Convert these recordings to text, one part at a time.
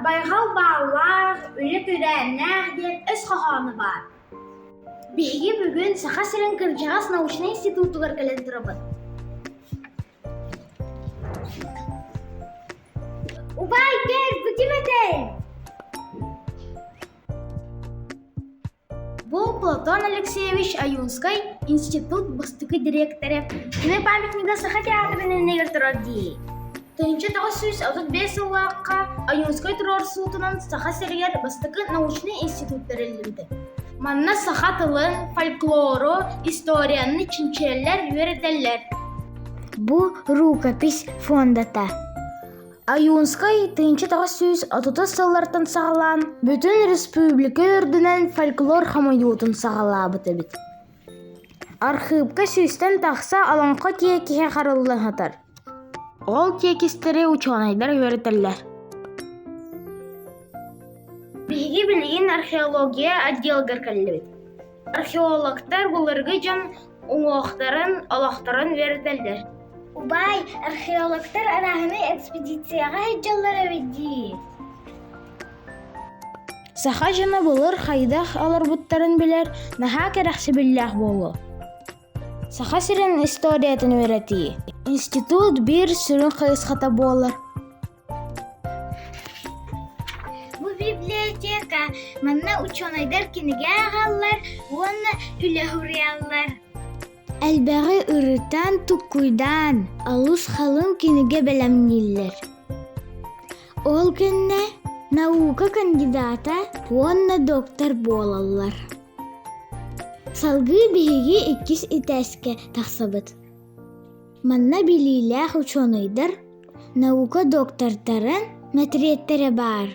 Байҕал бааллаах, үлэ күрээннээх диэн өс хоһооно баар. Биһиги бүгүн Саха сирин кырдьаҕас научнай институтугар кэлэн турабыт. Убай, кэл, бу ким этэй? Бу Платон Алексеевич Ойунскай институт бастакы дириэктэрэ, кини памятнига Саха театрын иннигэр турар дии. 1935 сыллаахха Ойунскай туруорсуутунан Саха сиригэр бастакы научнай институт тэриллибитэ. Манна саха тылын, фольклору, историяны чинчийэллэр, үөрэтэллэр. Бу рукопись фондата. Ойуунскай 1930 сыллартан саҕалаан бүтүн республика үрдүнэн фольклор хомуйуутун саҕалаабыт эбит. Архыыпка сүүстэн тахса олоҥхо тиэкиһэ харыллан сытар. Ол тиэкистэри учуонайдар үөрэтэллэр. Биһиги билигин археология отделыгар кэллибит. Археологтар былыргы дьон уҥуохтарын, олохторун үөрэтэллэр. Убаай, археологтар арааһынай экспедицияҕа сылдьаллар эбит дии. Саха дьоно былыр хайдах олорбуттарын билэр наһаа кэрэхсэбиллээх буолуо. Саха сирин историятын үөрэтии институт биир сүрүн хайысхата буолар. Бу библиотека манна учуонайдар кинигэ ааҕаллар уонна үлэ суруйаллар. Элбэҕи ырытан, туккуйдаан, олус халыҥ кинигэ бэлэмнииллэр. Ол кэннэ наука кандидата уонна доктор буолаллар. Салгыы биһиги иккис этээскэ тахсабыт. Манна билиилээх учуонайдар, наука доктордарын мэтириэттэрэ баар.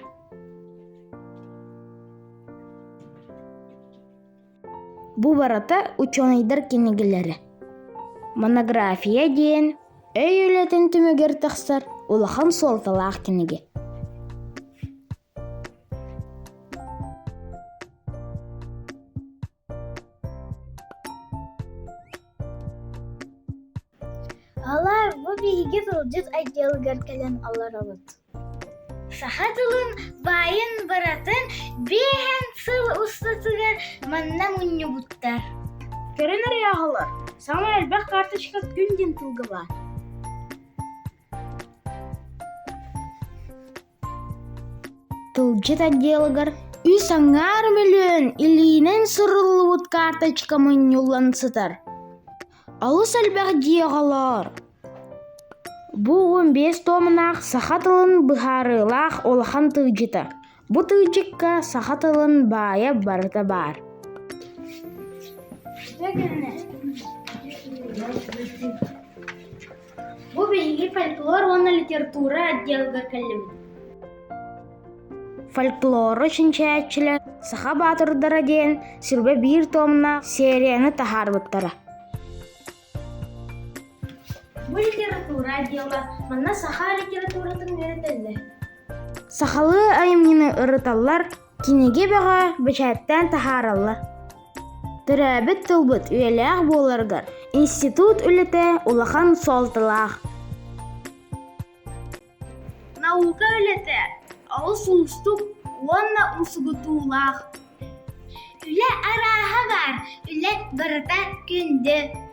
Бу барыта учуонайдар кинигэлэрэ. Монография диэн өй үлэтин түмүгэр тахсар улахан суолталаах кинигэ. Алар, бу биһиги тылдьыт отделыгар кэлэн олоробут. Саха тылын баайын барытын биэһэн сыл устатыгар манна мунньубуттар. Көрөн эрэ оҕолор, саамай элбэх карточка күн диэн тылга баар. Тылдьыт отделыгар үс аҥаар мөлүйүөн илиинэн суруллубут карточка мунньуллан сытар. Олус элбэх дии оҕолоор. Бу 15 туомнаах саха тылын быһаарыылаах улахан тылдьыта. Бу тылдьыкка саха тылын баайа барыта баар. Бу биһиги фольклор уонна литература отделыгар кэллибит. Фольклору чинчийээччилэр «Саха баатырдара» диэн сүрбэ биир томнаах серияны таһаарбыттара. Бу литература отдела манна саха литературатын үөрэтэллэр. Сахалыы айымньыны ырыталлар, кинигэ бөҕө бэчээттээн таһаараллар. Төрөөбүт тылбыт үйэлээх буоларыгар институт үлэтэ улахан суолталаах. Наука үлэтэ олус уустук уонна умсугутуулаах. Үлэ арааһа баар, үлэ барыта күндү.